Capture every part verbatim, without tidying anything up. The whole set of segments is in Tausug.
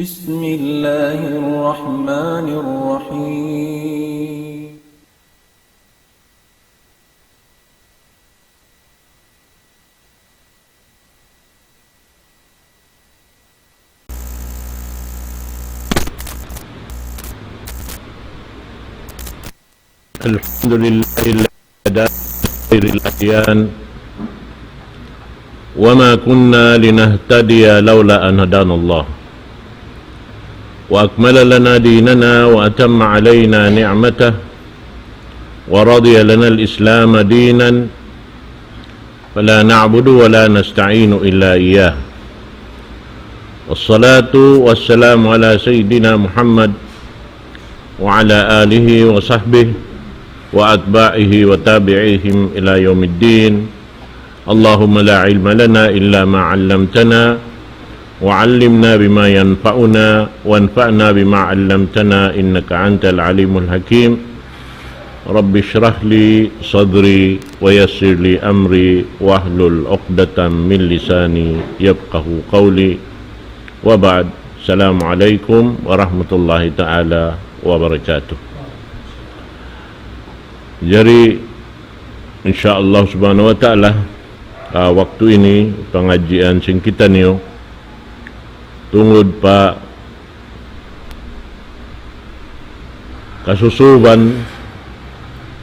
بسم الله الرحمن الرحيم. الحمد لله الذي هدانا لخير الأديان وما كنا لنهتدي لولا أن هدانا الله وأكمل لنا ديننا وأتم علينا نعمته ورضي لنا الإسلام دينا فلا نعبد ولا نستعين إلا إياه. والصلاة والسلام على سيدنا محمد وعلى آله وصحبه وأتباعه وتابعيهم إلى يوم الدين. اللهم لا علم لنا إلا ما علمتنا وعلمنا بما ينفعنا وانفعنا بما علمتنا إنك أنت العليم الحكيم. رب اشرح لي صدري ويسر لي أمري واحلل عقدة من لساني يفقه قولي. وبعد. السلام عليكم ورحمة الله تعالى وبركاته. Jari, insya Allah subhanahu wa ta'ala, ah, waktu ini pangadjian sin kitaniyu tungud pa kasusuban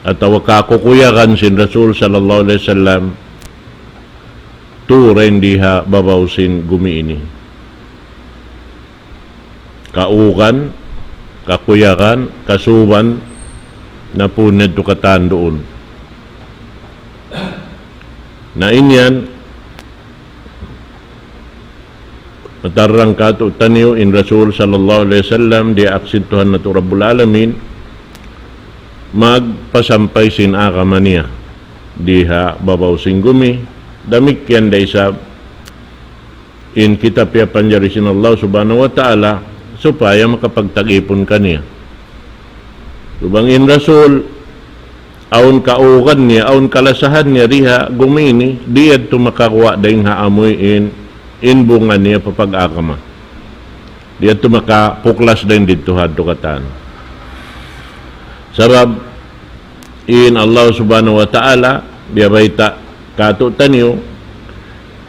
atawa kakukuyagan sin Rasul sallallahu alayhi wasallam tuud dayn di ha babaw sin gumi ini. Kaugan, kakuyagan, kasuban, na pun yadtu katan duun. Na in yan, matarrang kātu'niyu in Rasul sallallahu alayhi wasallam, diyaak sin Tuhan natu' Rabbul Alamin, magpasampay sin agama niya di ha babaw sin gumi, damikkiyan da isab in kita piyapanjari sin Allah subhanahu wa ta'ala supaya makapagtag-ipun kaniya. Subay in Rasul, awn kaugan niya, awn kalasahan niya di ha gumi ini, di' yadtu makaguwa' dayn ha amuin in bunga niya pa pag-agama. Di' yadtu makapuklas dayn didtu ha adtu katan. Sabab in Allah subhanahu wa ta'ala, biyabayta' kātu'niyu,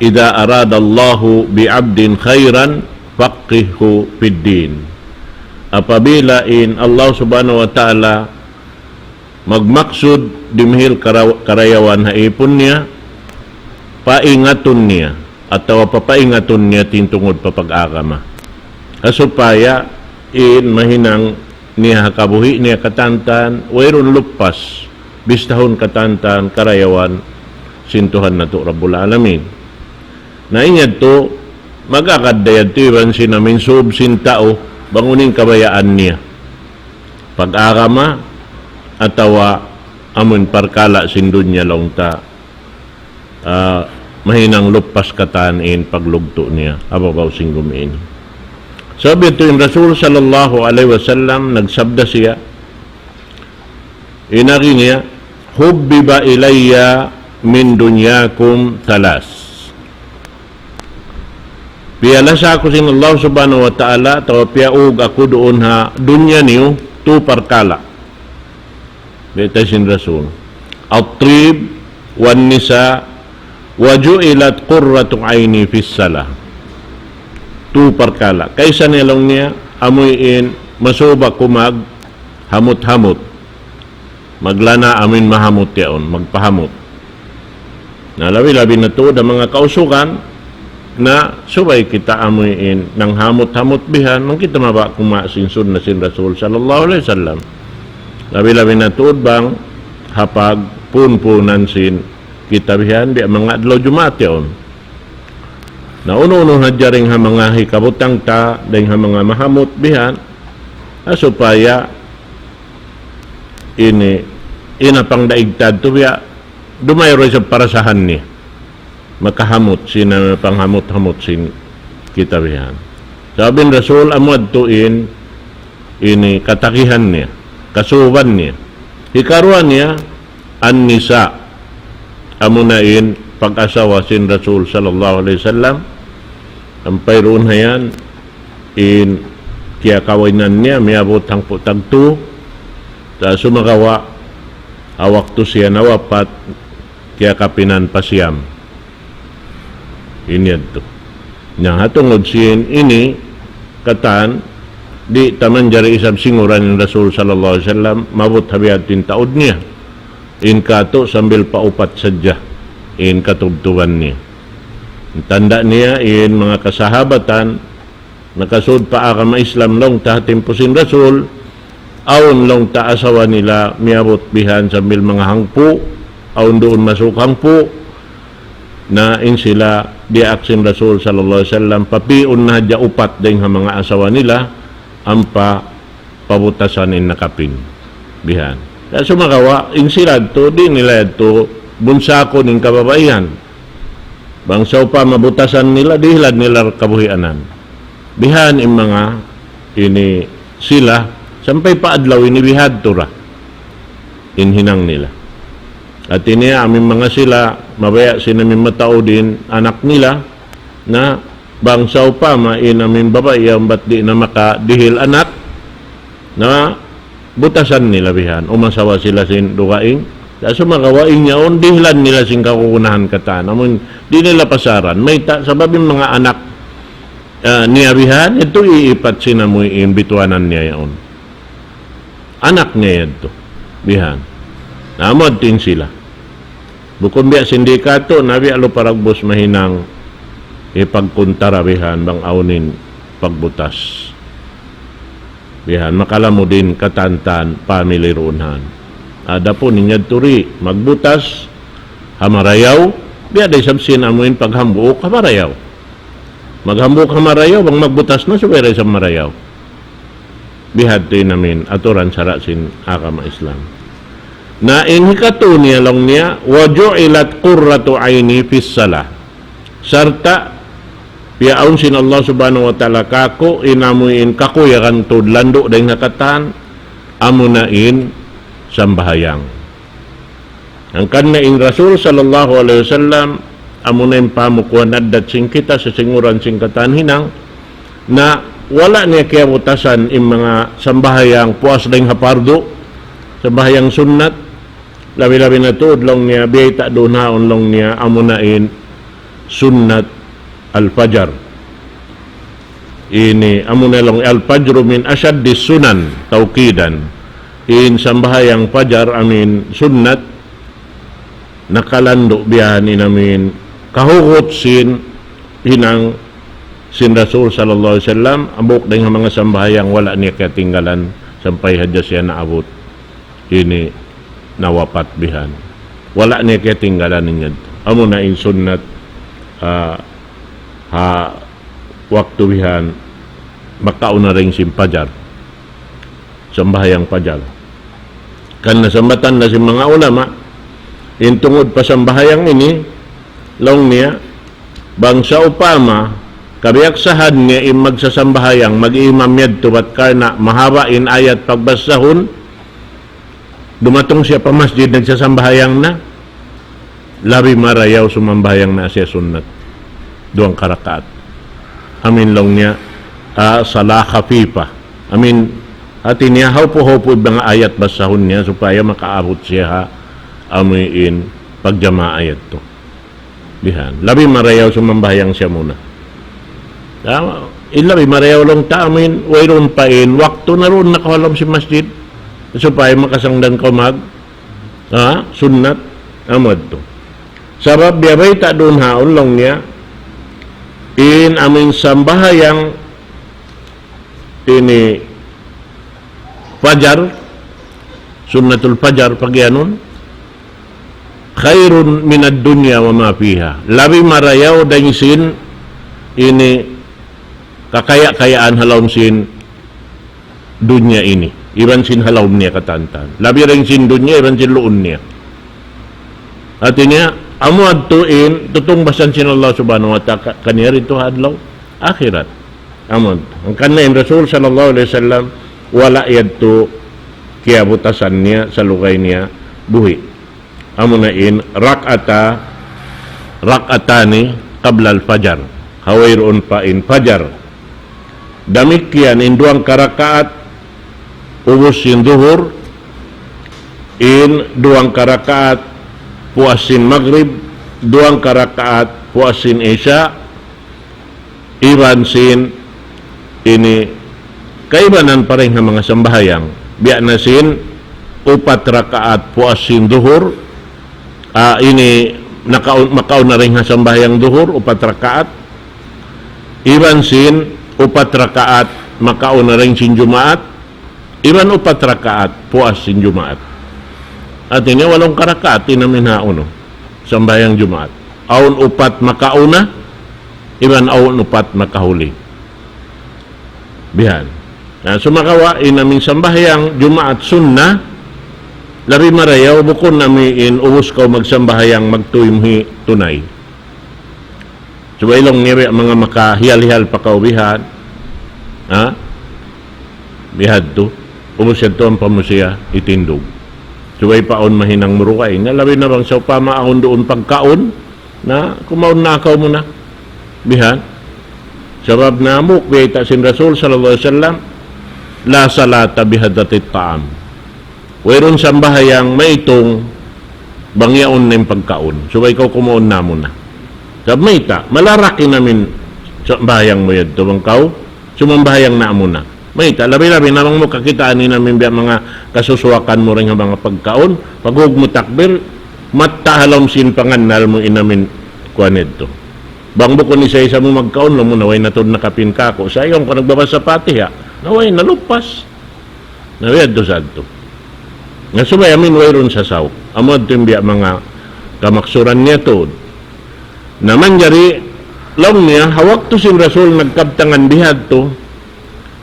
إذا أراد الله بعبد خيرا فقهه في الدين. Apabila in Allah subhanahu wa ta'ala magmaksud dimihil karaw-, karayawan ha ipun niya, paingatun niya, atawa papaingatun niya tintungud pa pag-agama. Ha supaya in mahinang niya ha kabuhi' niya katantan, wayruun lupas, bistahun katantan, karayawan sin Tuhan natu' Rabbul Alamin. Na in yadtu, mag-agad da yadtu iban sin amuin sūb sin tau, bang unu in kabayaan niya. Pag-agama, atawa amuin parkala' sin dunya laung ta, ah, mahinang lupas katan in paglugtu' niya, ha babaw sin gumi ini. Sabab yadtu in Rasul sallallahu alayhi wasallam nagsabda siya, in agi niya, حبب إلي من دنياكم ثلاث. Piyalasa aku sin Allah subhanahu wa ta'ala, atawa piyaug aku duun ha dunya niyu, tū parkala'. Bayta' sin Rasul. الطيب والنساء وجعلت قرة عيني في الصلاة. Tū parkala'. Kaysa niya laung niya, amuin masuba ku maghamut-hamut. Maglana' amuin mahamut yaun, magpahamut. Na labi-labi na tuud ha manga kausugan, na subay kita amuin nanghamut-hamut bihan, bang kita mabaya' kumawa' sin sunna sin Rasul sallallahu alayhi wasallam. Labi-labi na tuud bang ha pagpunpunan sin kita bihan, biya' manga adlaw Jumaat yaun. Na unu-unu na dayn ha manga hikabutang ta, dayn ha manga mahamut bihan, ha supaya ini, in pangdaig ta yadtu biya', dumayaw ra isab parasahan niya. Makahamut sin, ah, panghamut-hamut sin kita bihan. Sabab in Rasul amu yadtu in, ini katakihan niya, kasuban niya. Hikaruwa niya, an-nisa. Amuna in pag-asawa sin Rasul sallallahu alayhi wasallam. Sampay duun ha yan, in kiyakawinan niya, miyabut hangpu' tagtu, sa' sumagawa', ha waktu siya nawapat, kiyakapinan pa siyam. Ini yadtu. Na ha tungud sin ini, katan, di' ta manjari isab singuran in Rasul sallallahu alayhi wasallam, mabut ha biya' ha yan in taud niya. In katu' sambil pa upat sadja, in katubtuban niya. Tanda' niya, in manga kasahabatan, nakasud pa agama Islam laung ta ha timpu sin Rasul, awn laung ta asawa nila miyabut bihan sambil manga hangpu', awn duun masuk hangpu', na in sila diyaak sin Rasul sallallahu alayhi wasallam, papiun na hadja upat dayn ha manga asawa nila, ampa pabutasan in nakapin. Bihan. Sa' sumagawa', in sila yadtu, di' nila yadtu bunsakun in kababaihan. Bang sawpama butasan nila, dihilan nila kabuhianan. Bihan in manga ini sila, sampay pa adlaw ini bihadtu ra in hinang nila. Hati niya, amu in manga sila, mabaya' sin amu in mataud in anak nila, na bang sawpama in amu in babai yan bat di' na makadihil anak, na butasan nila bihan, umasawa sila sin dugaing. Sa' sumagawa' in yaun, dihilan nila sin kagunahan katan. Amu in, di' nila pasaran. Mayta', sabab in manga anak, ah, niya bihan, yadtu iipat sin amu in bituanan niya yaun. Anak niya yadtu. Bihan. Na amu yadtu in sila. Bukun biya' sin di katu', na biya' lupa dagbus mahinang hipagkuntara bihan bang awn in pagbutas. Bihan, makalamud in katan-katan family duun han. Adapun in yadtu di', magbutas ha marayaw, biya' da isab sin amu in paghambuuk ha marayaw. Maghambuuk ha marayaw, bang magbutas na, subay da isab marayaw. Bihadtu in amu in aturan sara' sin agama Islam. Na in hikatu niya laung niya, وجعلت قرة عيني في الصلاة. Sarta' piyaawn sin Allah Subhanahu wa Ta'ala kāku' in amu in kakuyagan tuud landu' dayn ha katan, amuna in sambahayang. Hangkan na in Rasul sallallahu alayhi wasallam, amuna in pamukuhan addat sin kita sa singuran sin katan hinang, na wala' niya kiyabutasan in manga sambahayang puas dayn ha pardu, sambahayang sunnat, labi-labi na tuud laung niya, biyayta' duun haun laung niya, amuna in sunnat al-fajr. Ini, amuna laung, الفجر من أشد السنن توقيتا. In sambahayang fajar, amu in sunnat, nakalandu' biya' ha ini amu in kahugut sin hinang sin Rasul sallallahu alayhi wasallam, hambuuk dayn ha manga sambahayang wala' niya katinggalan sampay hadja siya naabut ini nawapat bihan. Wala' niya katinggalan in yadtu. Amuna in sunnat, ah, ha waktu bihan makauna dayn sin fajar. Sambahayang fajar. Karna' sambatan da sin manga ulama, in tungud pa sambahayang ini, laung niya, bang sawpama, kabiyaksahan niya in magsasambahayang, mag-imam yadtu bat karna' mahaba' in ayat pagbasahun, dumatung siya pa masjid nagsasambahayang na, labi marayaw sumambahayang na siya sunnat. Duwang karakaat. Amu in laung niya, ah, salah khafifa. Amu in, hati niya, hawpu-hawpu in manga ayat basahun niya supaya makaabut siya ha, amu in pagjamaa yadtu. Bihan. Labi marayaw sumambahayang siya muna. Ah, in labi marayaw laung ta, amu in, wayruun pa in waktu na duun na kaw ha lawm sin masjid. Supaya makasangdan kaw mag, ah, sunnat, amu yadtu. Sabab biya' bayta' duun haun laung niya, in amu in sambahayang ini fajar, sunnatul fajar pagiyanun, خير من الدنيا وما فيها. Labi marayaw dayn sin ini kakaya-kayaan ha lawm sin dunya ini. Iban sin ha lawm niya katan-katan. Labi dayn sin dunya, iban sin luun niya. Hati niya, amu yadtu in tutungbasan sin Allah Subhanahu wa Ta'ala kaniya didtu ha adlaw akhirat. Amu yadtu. Hangkan na in Rasul sallallahu alayhi wasallam, wala' yadtu kiyabutasan niya, salugay niya buhi'. Amuna in rak'ata, rak'atani qabla al-fajar. Ha wayruun pa in fajar. Damikkiyan in duwang karakaat ubus sin duhur, in duwang karakaat puas sin magrib, duwang karakaat puas sin isya, iban sin ini kaibanan pa dayn ha manga sambahayang. Biya' na sin upat rakaat puas sin duhur, ah, ini nakaun-, makauna dayn ha sambahayang duhur, upat rakaat. Iban sin upat rakaat makauna dayn sin Jumaat, iban upat rakaat puas sin Jumaat. Hati niya walu karakaat in amin ha unu, sambahayang Jumaat. Awn upat makauna, iban awn upat makahuli. Bihan. Na, sumagawa' in amin sambahayang Jumaat sunnah, labi marayaw bukun amin in ubus kaw magsambahayang magtuy mu hi tunay. Subay laung niya biya' manga makahiyal-hiyal pa kaw bihan. Ha? Bihadtu. Ubus yadtu ampa mu siya itindug. Subay pa awn mahinang murugay. Na labi na bang sawpama awn duun pagkaun, na kumaun na kaw muna. Bihan. Sabab na hambuuk biyayta' sin Rasul sallallahu alayhi wasallam, لا صلاة بحضرة الطعام. Wayruun sambahayang maitung bang yaun na in pagkaun. Subay kaw kumaun na muna. Sabab mayta', malarak in amin sambahayang mu yadtu bang kaw sumambahayang na muna. Mayta', labi-labi na bang mu kakitaan in amin biya' manga kasusuwakan mu dayn ha manga pagkaun, paghug mu takbir, matta' ha lawm sin pangannal mu in amin kuwan yadtu. Bang bukun isa-isa mu magkaun, laung mu na way na tuud nakapin kāku'. Sa' yaun kaw nagbabasa Fatiha, na way nalupas. Na way yadtu sadtu. Na subay amin wayruun sasaw. Amu yadtu in biya' manga kamaksuran niya tuud. Na manjari, laung niya, ha waktu sin Rasul nagkabtangan bihadtu,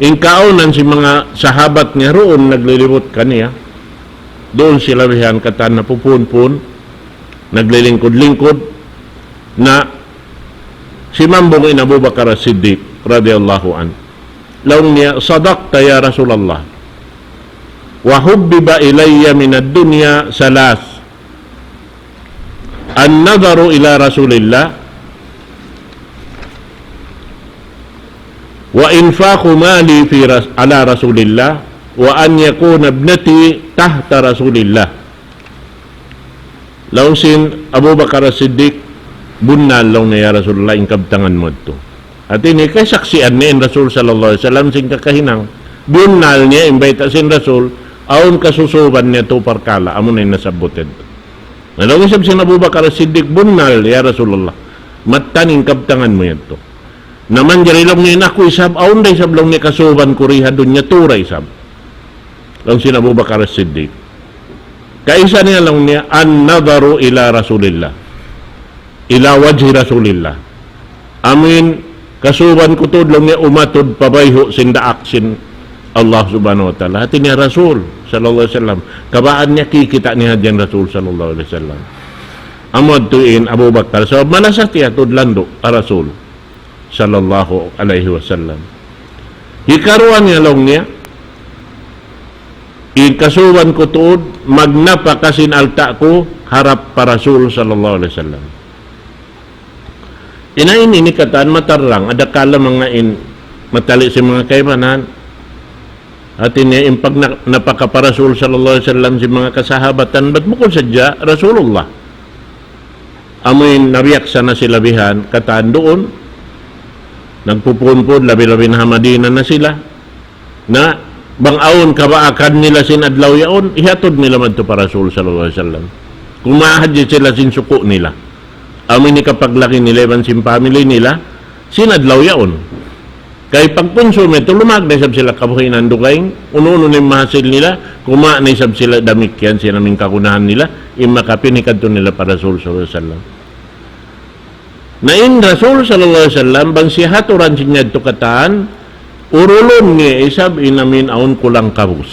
in kaawnan sin manga sahabat niya duun naglilibut kaniya. Duun sila bihan katan napupunpun, naglilingkud-lingkud, na simambung in Abu Bakar As-Siddiq radiyallahu anhu. Laung niya, صدقت يا رسول الله. وحبب إلي من الدنيا ثلاث. النظر إلى رسول الله، وإنفاق مالي في رس-، على رسول الله، وأن يكون ابنتي تحت رسول الله. Laung sin Abu Bakar As-Siddiq, bunnal laung niya, ya Rasulullah, in kabtangan mu yadtu. Hati niya, kiyagsaksian niya in Rasul sallallahu alayhi wasallam sin kakahinang. Bunnal niya in bayta' sin Rasul, awn kasusuban niya tu parkala', amu na in nasabbut yadtu. Na laung isab sin Abu Bakar As-Siddiq, bunnal, ya Rasulullah. Mattan in kabtangan mu yadtu. Na manjari laung niya in aku isab, awn da isab laung niya kasuban ku di ha dunya tu da isab. Laung sin Abu Bakar As-Siddiq. Kaisa niya laung niya, النظر إلى رسول الله. إلى وجه رسول الله. Amin, kasuban ku tuud laung niya umatud pa bayhu' sin daak sin Allah Subhanahu wa Ta'ala. Hati niya Rasul, sallallahu alayhi wasallam. Kabaan niya kikita' niya hadja in Rasul, sallallahu alayhi wasallam. Amu yadtu in Abu Bakar. Sabab malasat hiyatud landu' ha Rasul, sallallahu alayhi wasallam. Hikaruwa niya laung niya, in kasuban ku tuud, magnapaka sin alta' ku harap pa Rasul, sallallahu alayhi wasallam. Ina ini, ini katan matarrang, adakala manga in matali' sin manga kaibanan. Hati niya in pagna-, napaka pa Rasul sallallahu alayhi wasallam sin manga kasahabatan, bat bukun sadja Rasulullah. Amuin nabiyaksana sila bihan, katan duun, nagpupunpun, labi-labi na ha Madina na sila. Na, bang awn kabaakan nila sin adlaw yaun, hiyatud nila madtu pa Rasul sallallahu alayhi wasallam. Kumawa' hadja sila sin suku' nila. Amu in hikapaglagi nila iban sin family nila, sin adlaw yaun. Kay pagkunsum yadtu, lumag na isab sila kabuhi' nandugaing, unu-unu na in mahasil nila, kumawa' na isab sila damikkiyan sin amuin kagunahan nila, in makapin hikadtu nila pa Rasul sallallahu alayhi wasallam. Na in Rasul sallallahu alayhi wasallam, bang siya haturan sin yadtu katan, urulun niya isab in amuin awn kulang kabus.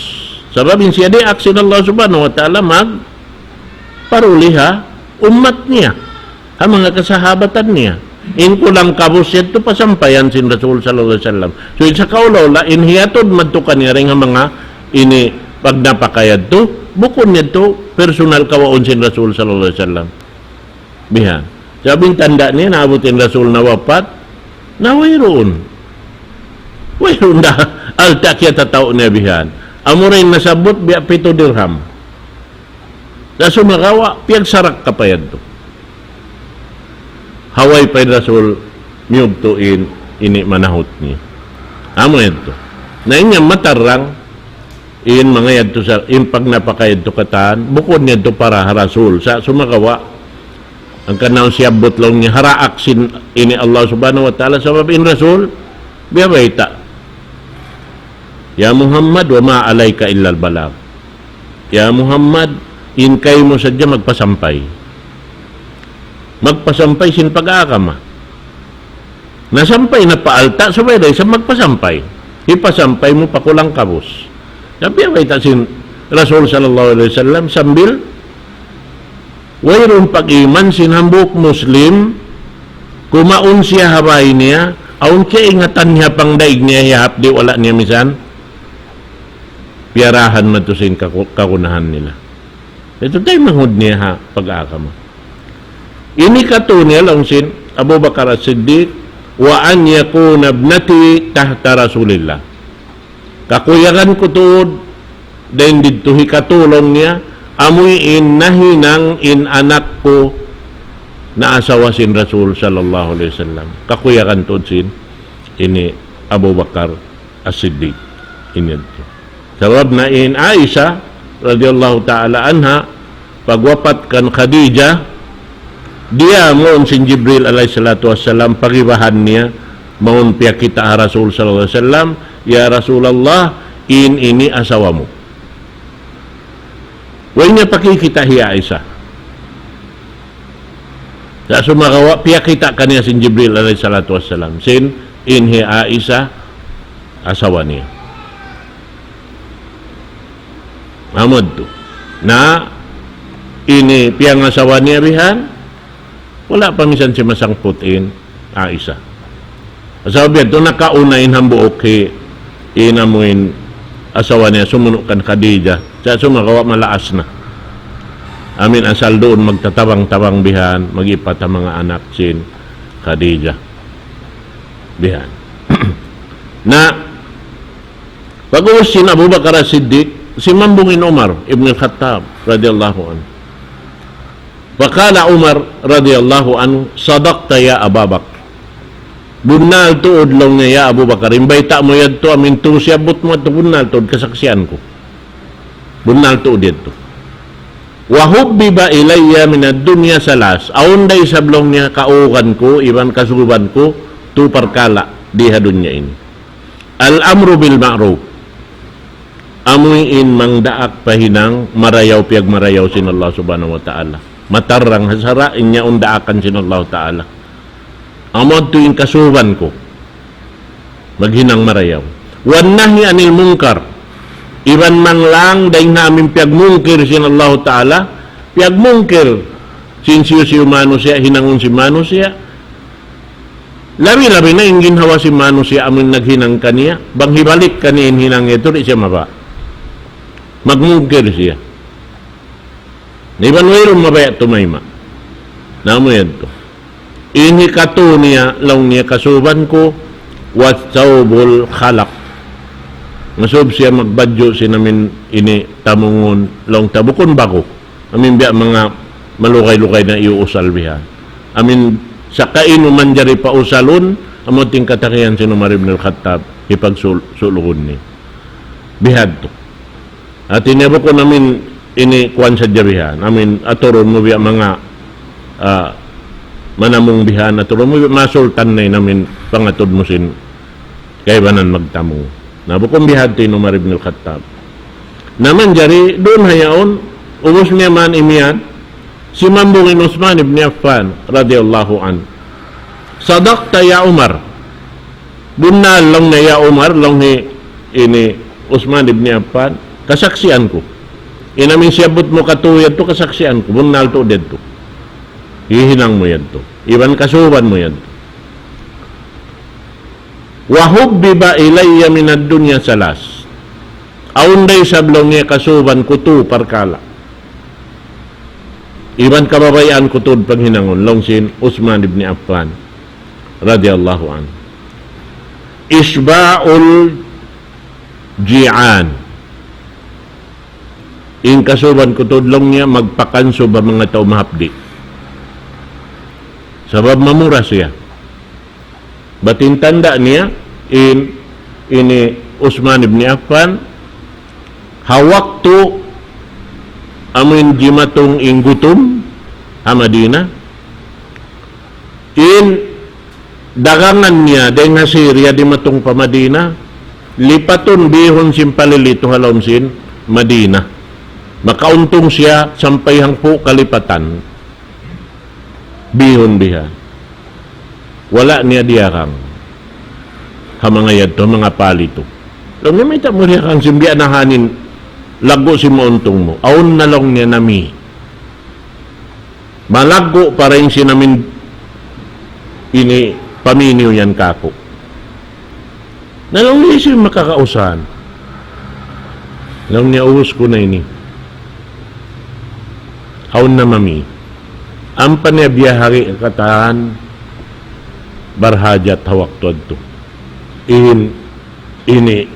Sabab in siya diyaak sin Allah Subhanahu wa Ta'ala magparuli ha ummat niya, ha manga kasahabatan niya. In kulang kabus yadtu pasampayan sin Rasul sallallahu alayhi wasallam. So, in sakaula-ula, in hiyatud madtu kaniya dayn ha manga ini pagnapaka yadtu, bukun yadtu personal kawaun sin Rasul sallallahu alayhi wasallam. Bihan. Sabab in tanda' niya, naabut in Rasul nawapat, na wayruun. Wayruun da alta' kiyatataw niya bihan. Amura in nasabbut biya' pitu dirham. Sa' sumagawa', piyagsarak ka pa yadtu. Ha way pa in Rasul miyugtu' in, ini manahut niya. Amu yadtu. Na in yan matarrang, in manga yadtu sa, in pagnapaka yadtu katan, bukun yadtu para ha Rasul. Sa' sumagawa', hangkan na siyabbut laung niya ha daak sin ini Allah Subhanahu wa Ta'ala, sabab in Rasul, biyabayta'. Ya Muhammad, wa ma alayka illa al-balagh. Ya Muhammad, in kaymu sadja magpasampay. Magpasampay sin pag-agama. Nasampay na pa alta', subay da isab magpasampay. Hipasampay mu pa kulang kabus. Sa' biyabayta' sin Rasul sallallahu alayhi wasallam sambil wayruun pag-iman sin hambuuk Muslim, kumaun siya ha bay niya, awn kiyaingatan niya pangdaig niya, hiyahapdi' wala' niya misan piyarahan madtu sin kaku-, kagunahan nila. Yadtu taymanghud niya ha pag-agama. Ini katu' niya laung sin Abu Bakar As-Siddiq, وأن تكون ابنتي تحت رسول الله. Kakuyagan ku tuud, dayn didtu hikatu laung niya, amuin nahinang in anak ku na asawa sin Rasul sallallahu alayhi wasallam. Kakuyagan tuud sin ini Abu Bakar As-Siddiq. Ini yadtu. Sabab na in Aisha radiyallahu ta'ala anha, pagwapat kan Khadijah, diyamun sin Jibril alayhi salatu wassalam, pagibahan niya, mawn piyakita' ha Rasul sallallahu alayhi wasallam, "Ya Rasulullah, in ini asawa mu." Way niya pakikita' hi Aisha. Sa' sumagawa', piyakita' kaniya sin Jibril alayhi salatu wassalam. Sin, in hi Aisha, asawa niya. Amu yadtu. Na, ini piyangasawa niya bihan, wala' pa misan simasangput in Aisha. Sabab yadtu nakauna in hambuuk hi, in amuin asawa niya sumunu' kan Khadijah. Sa' sumagawa' malaas na. Amuin asal duun magtatabang-tabang bihan, mag-ipat ha manga anak sin Khadijah. Bihan. Na, pag-ubus sin Abu Bakar As-Siddiq, simambung in Umar ibn al-Khattab radiyallahu anhu. فقال عمر رضي الله عنه: صدقت يا أبا بكر. Bunnal tuud laung niya, ya Abu Bakar. In bayta' mu yadtu, amuin siyabbut mu yadtu, bunnal tuud, kasaksian ku. Bunnal tuud yadtu. وحبب إلي من الدنيا ثلاث. Awn da isab laung niya kaugan ku, iban kasuban ku, tu parkala' di ha dunya ini. الأمر بالمعروف. Amuin mangdaak pa hinang marayaw, piyagmarayaw sin Allah Subhanahu wa Ta'ala. Matarrang ha sara' in yaun daakan sin Allah Ta'ala. Amu yadtu in kasuban ku. Maghinang marayaw. والنهي عن المنكر. Iban manglang dayn ha amuin piyagmungkir sin Allah Ta'ala. Piyagmungkir sin hisiyu-siyu manusiya', hinangun sin manusiya'. Labi-labi na in ginhawa sin manusiya' amun naghinang kaniya, bang hibalik kaniya in hinang yadtu, di' siya mabaya'. Magmungkir siya. Na iban wayruun mabaya' tumayma'. Na amu yadtu. In hikatu niya, laung niya kasuban ku, والثوب الخلق. Masub siya magbadju' sin amuin ini tamungun, laung ta bukun ba'gu. Amuin biya' manga malugay-lugay na iyuusal bihan. Amuin sakainu manjari pausalun, amu in katakian sin Umar ibn al-Khattab, hipagsul-, sulugun niya. Bihadtu. Hati niya bukun amuin ini kuwan sadja bihan. Amuin aturun mu biya' manga, ah, manamung bihan, aturun mu biya' manga sultan na in amuin pangatud mu sin kaibanan magtamung. Na bukun bihadtu in Umar ibn al-Khattab. Na manjari duun ha yaun, ubus niya man imiyad, simambung in Uthman ibn Affan radiyallahu anhu. صدقت يا عمر. Bunnal laung niya, ya Umar, laung hi ini Uthman ibn Affan, kasaksian ku. In amuin siyabbut mu katu yadtu kasaksian ku, bunnal tuud yadtu. Hihinang mu yadtu. Iban kasuban mu yadtu. وحبب إلي من الدنيا ثلاث. Awn da isab laung niya kasuban ku tu parkala'. Iban kababayaan ku tuud paghinangun, laung sin Uthman ibn Affan radiyallahu anhu. Ishba'ul ji'an. In kasuban ku tuud laung niya magpakansub ha manga tau mahapdi'. Sabab mamura siya. Bat in tanda' niya, in, ini Usman ibn Affan, ha waktu amuin jimatung in gutum, ha Madina, in dagangan niya dayn ha Syria dimatung pa Madina, lipatun bihun sin palilitu ha lawm sin Madina. Makauntung siya sampay hangpu' kalipatan. Bihun biha. Wala' niya diyagang. Ha manga yadtu, ha manga palitu. Laung niya, "Mayta' mu diyagang sin biya' na hanin laggu' sin mauntung mu?" "Awn na," laung niya, "nami. Malaggu' pa dayn sin amin ini paminiw yan kāku'." Na laung niya, "Hisiyu in makakausahan?" Laung niya, "Ubus ku na ini. Awn na mami." Ampa niya biyahagi' katan barhajat ha waktu yadtu. In, ini,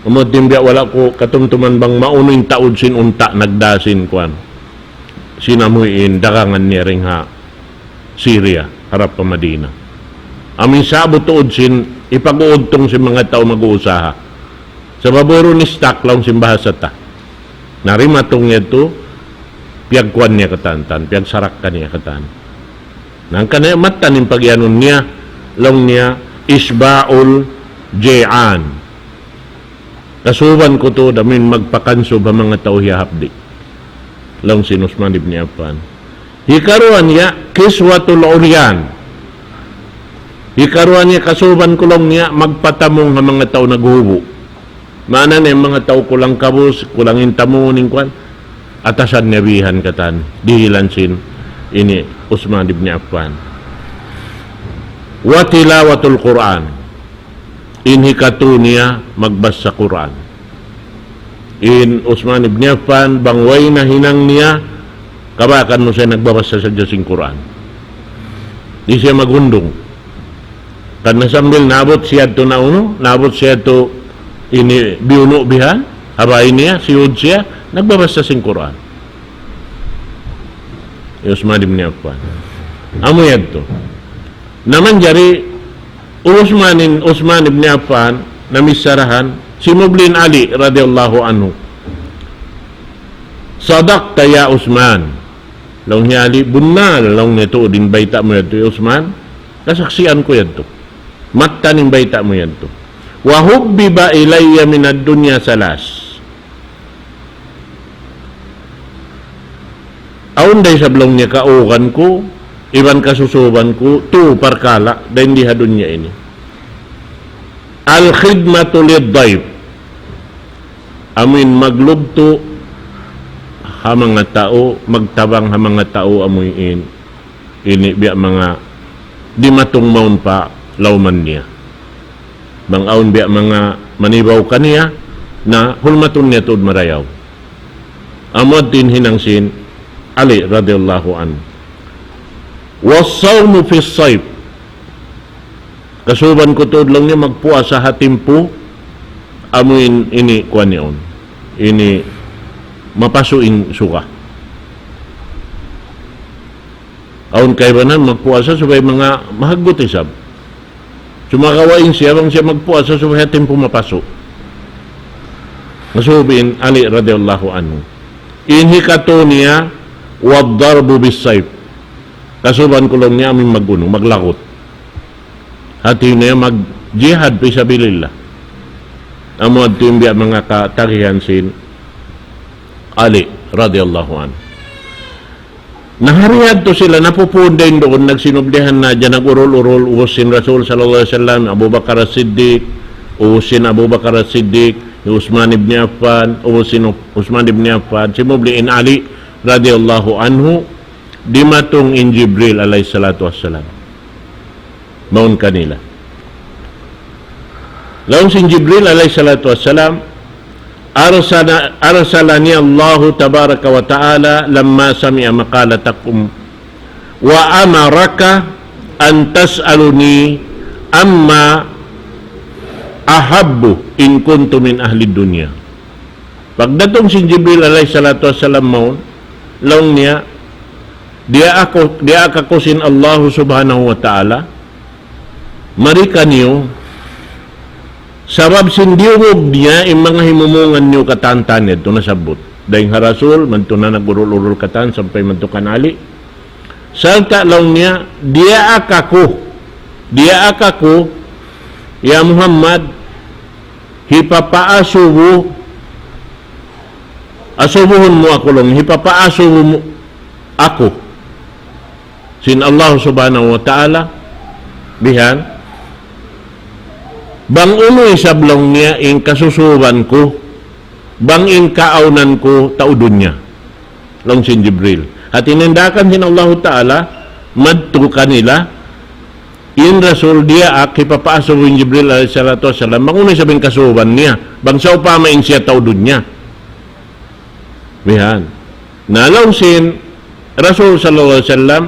amu in biya' wala' ku katumtuman bang maunu in taud sin unta' nagdā sin kuwan. Sin amuin dagangan niya dayn ha Syria, harap pa Madina. Amuin sa'bu tuud sin ipag-uudtung sin manga tau mag-uusaha. Sabab wayruun stock laung sin bahasa ta. Na dimatung yadtu, piyagkuwan niya katan, piyagsarakka niya katan. Na hangkan na mattan in pagiyanun niya, laung niya, Ishba'ul Ji'an. Kasuban ku tuud amuin magpakansub ha manga tau hiyahapdi'. Laung sin Usman ibn Affan. Hikaruwa niya, Kiswatul Uryan. Hikaruwa niya, kasuban ku laung niya magpatamung ha manga tau naghubu'. Maana niya manga tau kulang kabus, kulang in tamungun in kuwan. Atasan niya bihan katan, dihilan sin ini Usman ibn Affan. Wa tilawatul Qur'an. In hikatu niya magbasa Qur'an. In Usman ibn Affan, bang way na hinang niya, kabakan mu siya nagbabasa sadja sin Qur'an. Di' siya maghundung. Karna' sambil naabut siya tu naunu, naabut siya tu ini biyunu' bihan, ha bāy niya, siyud siya, nagbabasa sin Qur'an. Usman ibn Affan. Amu yadtu. Na manjari Usman in, Usman ibn Affan, namisarahan, simubli in Ali radiyallahu anhu. "Sadaqta ya Usman." Laung hi Ali, "Bunnal," laung niya, "tuud in bayta' mu yadtu, ya Usman. Nasaksian ku yadtu. Mattan in bayta' mu yadtu." "Wa hubbiba ilayya minad dunya salas." Awn da isab laung niya kaugan ku, iban kasusuban ku, tū parkala', dayn di ha dunya ini. Al-khidmatu lid-dayf. Amuin maglugtu' ha manga tau, magtabang ha manga tau amuin ini biya' manga dimatung mawn pa lawman niya. Bang awn biya' manga manibaw kaniya, na hulmatun niya tuud marayaw. Amu yadtu in hinang sin Ali radiyallahu anhu. Was-sawmu fis-sayf. Kasuban ku tuud laung niya magpuasa ha timpu amuin ini kuwan yaun. Ini mapasu' in suga. Awn kaibanan magpuasa subay manga mahaggut isab. Sumagawa' in siya bang siya magpuasa subay ha timpu mapasu'. Masubi in Ali radiyallahu anhu. In hikatu niya, wad-darbu bis-sayf. Kasuban ku laung niya amuin mag-unu, maglagut. Hati niya mag-jihad fi sabilillah. Amu yadtu in biya' manga katagihan sin Ali radiyallahu anhu. Na hari yadtu sila napupun dayn duun, nagsinubdihan na hadja, nag-urul-urul, ubus sin Rasul sallallahu alayhi wasallam, Abu Bakar As-Siddiq, ubus sin Abu Bakar As-Siddiq, hi Usman ibn Affan, ubus sin Usman ibn Affan, simubli in Ali radiyallahu anhu, dimatung in Jibril alayhi salatu wassalam. Mawn kanila. Laung sin Jibril alayhi salatu wassalam, أرسل-، أرسلني الله تبارك وتعالى لما سمع مقالتكم وأمرك أن تسألني أما أحب إن كنت من أهل الدنيا. Pagdatung sin Jibril alayhi salatu wassalam mawn, laung niya, diyaak aku, diyaak aku sin Allah subhanahu wa ta'ala, mari kaniyu, sabab sin diyungug niya, in manga himumungan niyu katan-katan yadtu nasabbut. Dayn ha Rasul, madtu na nag-urul-urul katan, sampay madtu kan Ali. Sarta' laung niya, diyaak aku, diyaak aku, ya Muhammad, hipapaasubu, asubuhun mu aku laung, hipapaasubu mu aku sin Allah subhanahu wa ta'ala, bihan, bang unu isab laung niya in kasusuban ku, bang in kaawnan ku tau dunya. Laung sin Jibril. Hati niya daakan sin Allahu Ta'ala, madtu kanila, in Rasul diyaak, hipapaasubu in Jibril alayhi salatu wassalam, bang unu isab in kasuban niya, bang sawpama in siya tau dunya. Bihan. Na laung sin Rasul sallallahu alayhi wasallam,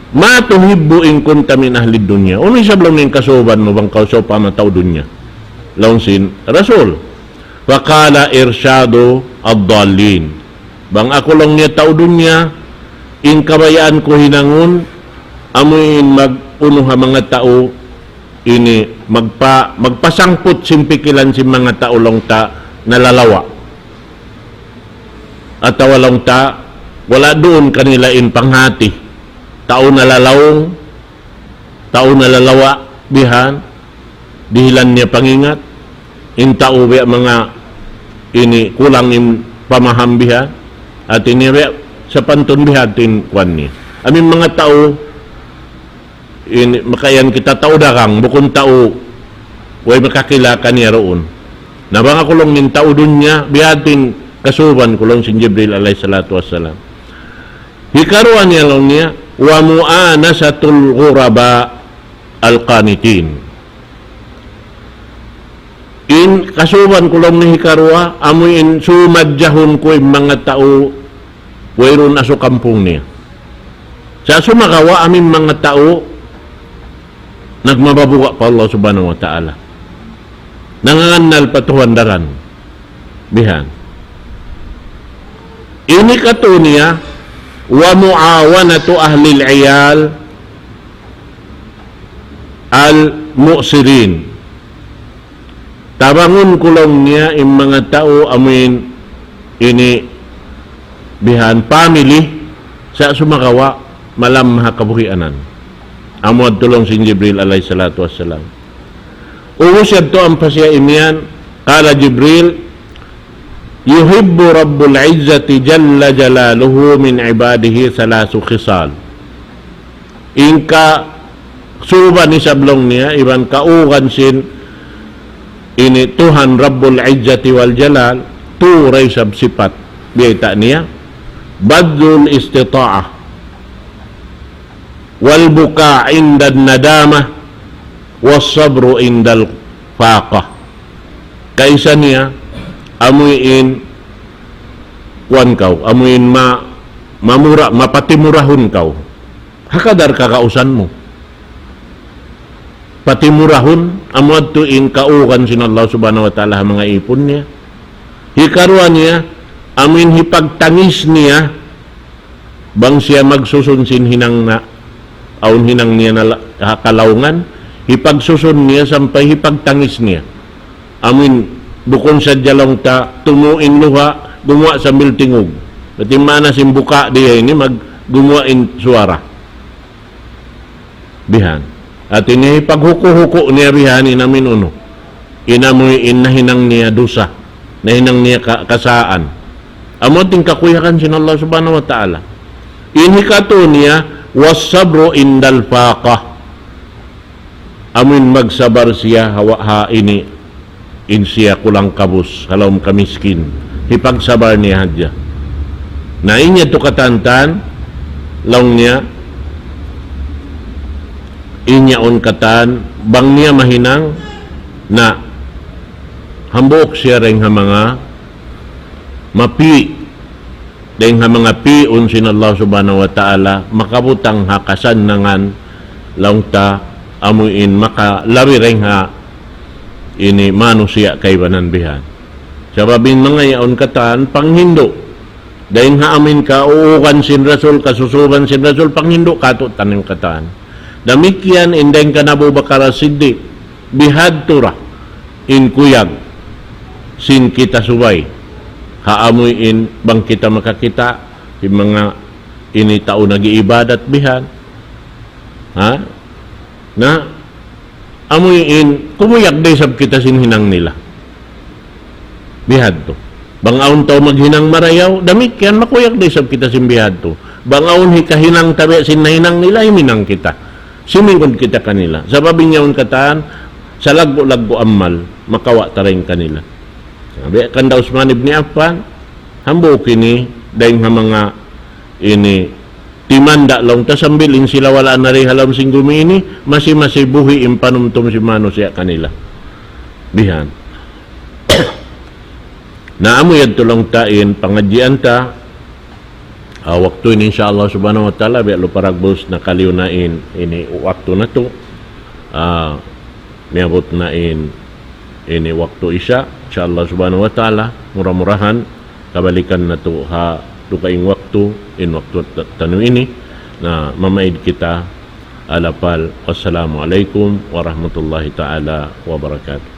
ما تحب إن كنت من أهل الدنيا. Unu isab laung in kasuban mu bang kaw sawpama tau dunya. Laung sin Rasul. فقال إرشاد الضالين. Bang aku laung niya tau dunya, in kabayaan ku hinangun, amu in mag-unu ha manga tau ini, magpa-, magpasangput sin pikilan sin manga tau laung ta nalalawa. Atawa laung ta, wala' duun kanila in panghati. Tau nalalaung, tau nalalawa, bihan, dihilan niya pangingat, in tau biya' manga ini kulang in pamaham bihan, hati niya biya' sapantun bihan in kuwan niya. Amu in manga tau, ini, makayan kita tau dagang, bukun tau, way makakila kaniya duun. Na bang aku laung in tau dunya, bihan in kasuban ku laung sin Jibril alayhi salatu wassalam. Hikaruwa niya laung niya, ومؤانسة الغرباء القانتين. In kasuban ku laung niya hikaruwa, amu in sumadjahun ku in manga tau, wayruun asu kampung niya. Sa' sumagawa' amu in manga tau, nagmababuga' pa Allah subhanahu wa ta'ala. Nangangannal pa Tuhan daran. Bihan. Ini katu niya, ومعاونة أهل العيال المعسرين. Tabangun ku laung niya in manga tau amuin ini bihan family sa' sumagawa' malamma ha kabuhianan. Amu yadtu laung sin Jibril alayhi salatu wassalam. Ubus yadtu ampa siya imiyan, قال جبريل: يحب رب العزة جل جلاله من عباده ثلاث خصال. In kasuban isab laung niya, iban kaugan sin ini Tuhan Rabbul Izzati wal Jalal, tū da isab sipat. Biyayta' niya, بذل الاستطاعة، والبكاء عند الندامة، والصبر عند الفاقة. Kaisa niya, amuin kuwan kaw, amuin ma-, mamura, mapatimurahun kaw. Ha kadar kagausan mu. Patimurahun, amu yadtu in kaugan sin Allah Subhanahu wa Ta'ala ha manga ipun niya. Hikaruwa niya, amuin hipagtangis niya, bang siya magsusun sin hinang na, awn hinang niya na la-, ha kalaungan, hipagsusun niya sampay hipagtangis niya. Amuin, bukun sadja laung ta, tumu' in luha', gumuwa' sambil tingug. Hāti maana sin buka' diya ini, mag-, gumuwa' in suwara. Bihan. Hāti niya, hipaghuku'-huku' niya bihan in amuin unu. In amuin nahinang niya dusa. Nahinang niya ka-, kasaan. Amu in kakuyagan sin Allah Subhanahu wa Ta'ala. In hikatū niya, والصبر عند الفاقة. Amuin magsabar siya ha wa-, ha ini, in siya kulang kabus, ha lawm kamiskin. Hipagsabar niya hadja. Na in yadtu katan-katan, laung niya, in yaun katan, bang niya mahinang, na hambuuk siya dayn ha manga mapi', dayn ha manga pi'un sin Allah Subhanahu wa Ta'ala, makabutang ha kasannangan, laung ta, amu in makalabi dayn ha ini manusiya' kaibanan bihan. Sabab in manga yaun katan panghindu'. Dayn ha amu in kauugan sin Rasul, kasusuban sin Rasul, panghindu' katu' tanim katan. Damikkiyan in dayn kan Abu Bakar As-Siddiq, bihadtu ra in kuyag sin kita subay. Ha amu in bang kita makakita', in manga ini tau nag-iibadat bihan. Ha? Na, amu in, kumuyag da isab kita sin hinang nila. Bihadtu. Bang awn tau maghinang marayaw, damikkiyan, makuyag da isab kita sin bihadtu. Bang awn hikahinang tabi' sin nahinang nila, himinang kita. Simingud kita kanila. Sabab in yaun katan, salaggu'-laggu' amal, makawa' ta dayn kanila. Sabi kan da Usman ibn Affan, hambuuk ini, dayn ha manga ini, timanda' laung ta sambil in sila wala' na di ha lawm sin gumi ini, masi-masi buhi' in panumtum sin manusiya' kanila. Bihan. Na amu yadtu laung ta in pangadjian ta, ah, waktu ini insya Allah subhanahu wa ta'ala, biya' lupa ragbus na kaliyu na in, ini waktu natu', ah, miyabut na in, ini waktu isya, insya Allah subhanahu wa ta'ala, mura-murahan, kabalikan natu' ha dugaing waktu, in waktu ta-, tanu ini, na mamaid kita, alapal, wassalamu alaykum warahmatullahi ta'ala wabarakatuh.